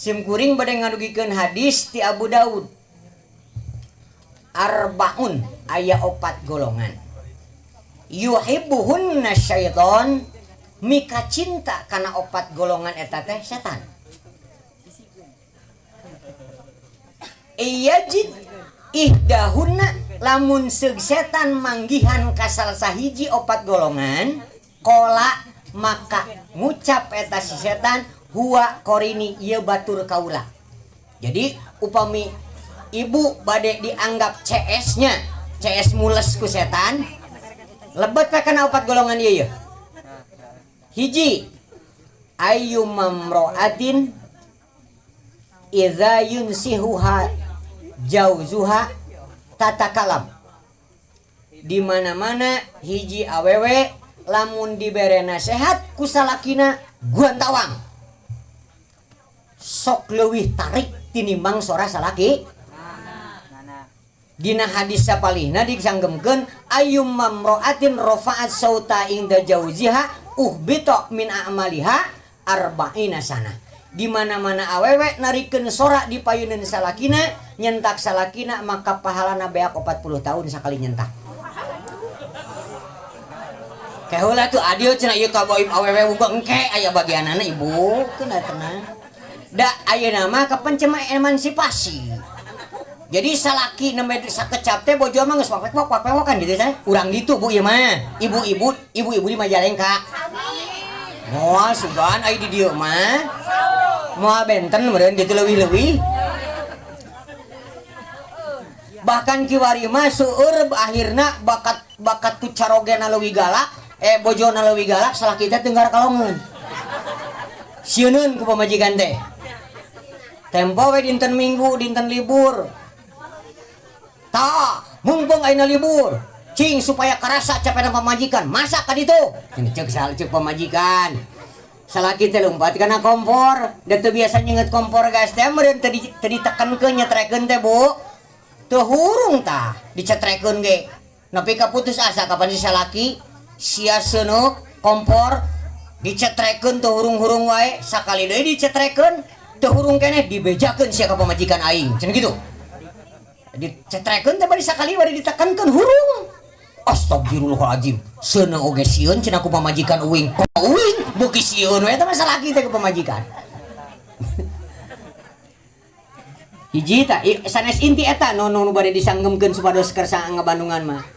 Sim kuring bade ngadugikeun hadis ti Abu Daud. Arbaun aya opat golongan. Yuhibbuhunna syaiton mika cinta kana opat golongan eta teh setan. Iyajid ihdahunna lamun seug setan manggihan ka salah sahiji opat golongan kola maka ngucap eta si setan huwa korini ieu batur kaula. Jadi upami ibu bade dianggap CS-nya, CS mules ku setan, lebet we kana opat golongan ieu yeuh. Hiji, ayu mamroatin idza yunsihuha jauzuha tatakalam. Di mana-mana hiji awewe lamun dibere nasehat ku salakina guantawang. Sok leuwih tarik tinimbang sora salaki. Dina hadis sapalihna disanggemkeun ayyum mamra'atin rafa'at sauta inda jauziha uhbita min a'maliha arba'ina sana. Di mana-mana awewe narikeun sora di payuneun salakina, nyentak salakina maka pahalana beak 40 tahun sakali nyentak. Keheula tuh adil cenah ieu ka baim awewe uga engke aya bagianana ibu, keuna tenang. Da ayeuna mah kapencema emansipasi. Jadi salaki nembe sakecap teh bojo mah geus wak-wak kan gitu teh. Urang ditu Bu ieu mah. Ibu-ibu, ibu-ibu di Majalengka. Moal sugan ai di dieu mah. Moal benten meureun gitu leuwih-leuwih. Bahkan kiwari mah seueur akhirna bakat ku carogena leuwih galak, bojona leuwih galak salaki teh teu kalongeun. Sieuneun ku pamajikan teh. Tempo we dinten Minggu, dinten libur. Ta, mumpung ayeuna libur, cing supaya karasa capena pamajikan, masak ka ditu. Cing ceuk cek pamajikan. Salaki teh lompat kana kompor, da teu biasa nyenget kompor gas teh meureun teu ditekenkeun nyetrekeun teh, Bu. Teu hurung tah dicetrekeun ge. Nepi ka putus asa kapan si salaki sia seuneu kompor dicetrekeun teu hurung-hurung wae, sakali deui dicetrekeun teu hurung keneh dibejakeun sia ka pamajikan aing. Cenah kitu. Dicetrekeun teh bari sakali bari ditekankeun hurung. Astagfirullahaladzim. Seuneu oge sieun cenah ku pamajikan uing. Uing beuki sieun we eta mah salaki teh ku pamajikan. Hiji tah sanes inti eta nu bade disanggemkeun supados kersa ngabandungan mah.